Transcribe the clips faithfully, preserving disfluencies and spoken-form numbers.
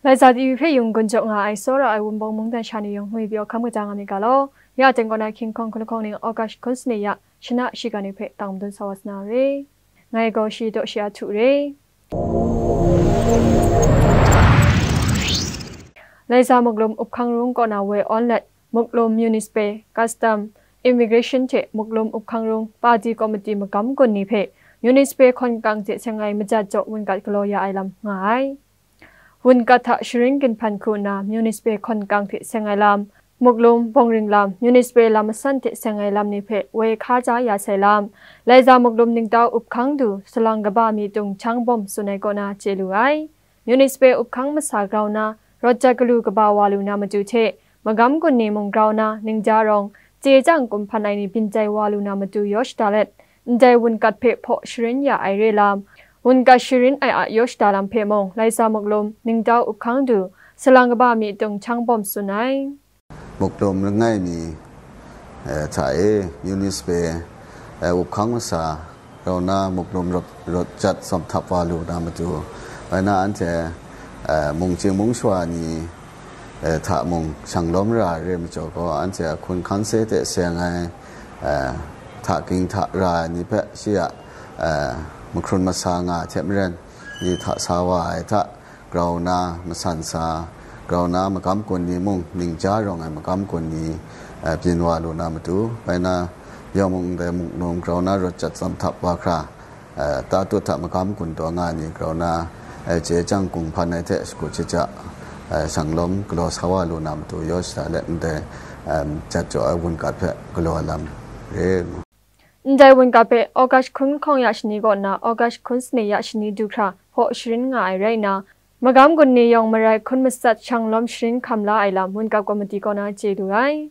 Laiza TV hpe yung gun jaw nga ai, tsawra ai Wunpawng mungdan sha ni yawng ngwi pyaw hkam kaja nga myit ga law. Ya teng kaw na hkying hkawng hkun lahkawng ning August hkun sani ya shana shiga ni hpe tang madun sa wa sa na re. Ngai gaw shi daw shi a htu re. Laiza Muklum Up Hkang Rung kaw na woi awn let, Muklum Municipal, Custom, Immigration hte Muklum Up Hkang Rung Party Committee magam gun ni hpe Municipal hkawnkang hte seng ai majat jaw wunkat galaw ya ai lam nga ai. Wunkat hta sharin ginhpan hku nna Municipal hkawnkang hte seng ai lam, Muklum, Bawngring lam, Municipal lam masan hte seng ai lam ni hpe woi hkaja ya sai lam, Laiza Muklum ningtau Up Hkang du, salang kaba mi tung hkyang bawm tsun ai kaw na chye lu ai. Municipal Up Hkang masa grau na, rawt jat galu kaba wa lu na matu hte, magam gun ni mung grau na, ningja rawng, chye chyang kumhpan ai ni byin tai wa lu na matu yaw shada let, ndai wunkat hpe hpaw sharin ya ai re lam, wunkat sharin ai a yaw shada lam hpe mung, Laiza Muklum ningtau Up Hkang du, salang kaba mi tung hkyang bawm tsun ai. Muklum langai mi, eh, hta e, Municipal, eh, Up Hkang masa grau na, Muklum rawt, rawt jat tsawm htap wa lu na matu, bai na anhte, eh, mung chying mung shawa ni, eh, hta mung shang lawm ra ai re majaw gaw, anhte a hkun hkan se hte seng ai, eh, hta ging hta ra ai ni hpe shi a, eh, mahkrun masa nga ai hte maren, ni hta sa wa ai hta, grau na masan sa, grau na magam gun ni mung, ningja rawng ai magam gun ni, eh, byin wa lu na matu, bai na, yawng mung ndai Muklum grau na rawt jat tsawm htap wa hkra, eh, ta tut hta magam gun taw nga ai ni grau na, eh, chye chyang kumhpan ai hte shakut shaja, eh, shang lawm galaw sa wa lu na matu yaw shada let ndai, eh, jat jaw ai wunkat hpe galaw ai lam re. Ndai wunkat hpe August hkun lahkawng ya shani kaw nna August hkun sani ya shani du hkra hpaw sharin nga ai rai nna, magam gun ni yawng marai hkun matsat shang lawm sharin hkam la ai lam wunkat komiti kaw na chye lu ai.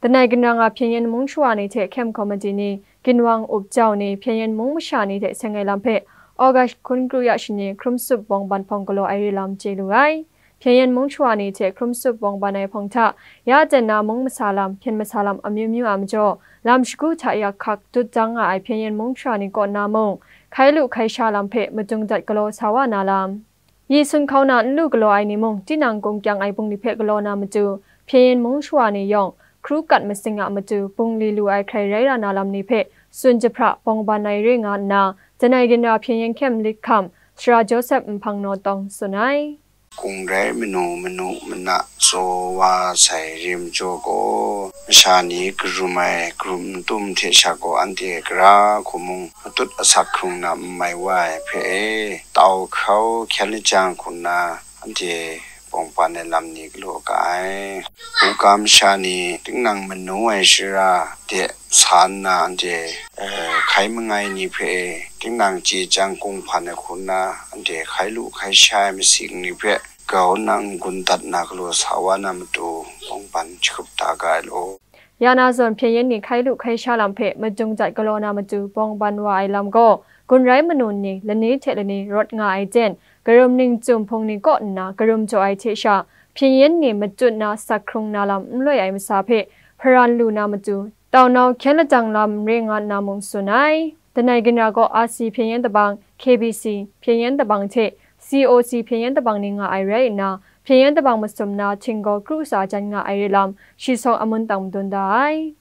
Danai ginra nga Hpyen Yen mung shawa ni hte hkyem komiti ni, ginwang up jau ni, Hpyen Yen mung masha ni hte seng ai lam hpe August hkun kru ya shani Hkrum Sup Bawng Ban hpawng galaw ai re lam chye lu ai. Hpyen Yen mung shawa ni hte Hkrum Sup Bawng Ban ai hpawng hta, ya ten na mung masa lam, hpyen masa lam amyu myu a majaw, lam shagu hta yak hkak dut dang nga ai Hpyen Yen mung shawa ni kaw nna mung, hkai lu hkai sha lam hpe madung dat galaw sa wa na lam, yi sun hkau na n lu galaw ai ni mung, tinang kung kyang ai bungli hpe galaw na matu, Hpyen Yen mung shawa ni yawng, hkru kat masing a matu, bungli lu ai hkrai rai ra na lam ni hpe tsun jahpra bawng ban ai re nga nna, Danai ginra Hpyen Yen hkyem lit hkam, Sara Josep Nhpang Naw Tawng tsun ai. Kung rai manu manu mana tsaw wa sai rim jaw gaw, masha ni karum ai karum n tum hte sha gaw anhte gara hku mung matut asak hkrung na n mai wa ai hpe e, tau hkrau hkyen lajang hku nna anhte bawng ban ai lam ni galaw ga ai. Hkungga masha ni tinang manu ai shara de sa nna anhte, eh, hkai mangai ni hpe e, tinang chye chyang kung hpan ai hku nna, anhte hkai lu hkai sha ai masing ni hpe grau nna n-gun dat na galaw sa wa na matu, bawng ban jahkup da ga ai law. Ya na zawn Hpyen Yen ni hkai lu hkai sha lam hpe madung dat galaw na matu bawng ban wa ai lam gaw, gun rai manu ni lani hte lani rawt nga ai jen, karum ning Chyum Hpung ni kaw nna karum jaw ai hte sha, Hpyen Yen ni matut na sak hkrung na lam n loi ai masa hpe hparan lu na matu, taunau hkyen lajang lam re nga nna mung tsun ai. Danai ginra gaw R C Hpyen Yen Dabang, K B C Hpyen Yen Dabang hte C O C Hpyen Yen Dabang ni nga ai rai nna, Hpyen Yen Dabang masum na htinggaw kru sa jan nga ai re lam, shi sawng amun tang madun da ai.